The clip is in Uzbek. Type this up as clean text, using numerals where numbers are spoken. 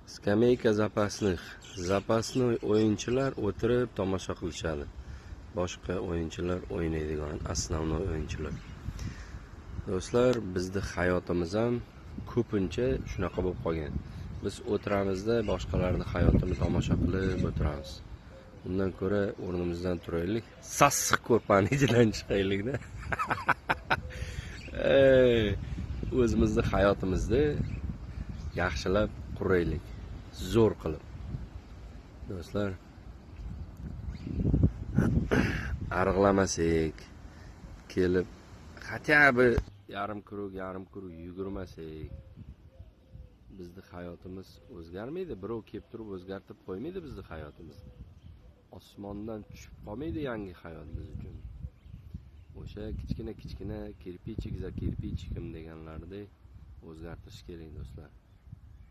Скамейка запасных. Запасной o'yinchilar o'tirib tomosha qilishadi. Boshqa o'yinchilar o'ynaydigan основной o'yinchilar. Do'stlar, bizni hayotimiz ham ko'pincha shunaqa bo'lib qolgan. Biz o'tiramizda, boshqalarning hayotini tomosha qilib o'tiramiz. Undan ko'ra o'rnimizdan turaylik, sassiq ko'rpani ichidan chiqaylikda. Ey, o'zimizni hayotimizni yaxshilab quraylik, zo'r qilib. Do'stlar, ariqlamasak, kelib хотя бы yarim круг, yarim круг yugurmasak, bizni hayotimiz o'zgarmaydi. Birov kelib turib o'zgartirib qo'ymaydi bizni hayotimizni. Osmondan tushib qolmaydi yangi hayot biz uchun. O'sha kichkina kichkina кирпичик за кирпичиком deganlaridek o'zgartirish kerak, do'stlar.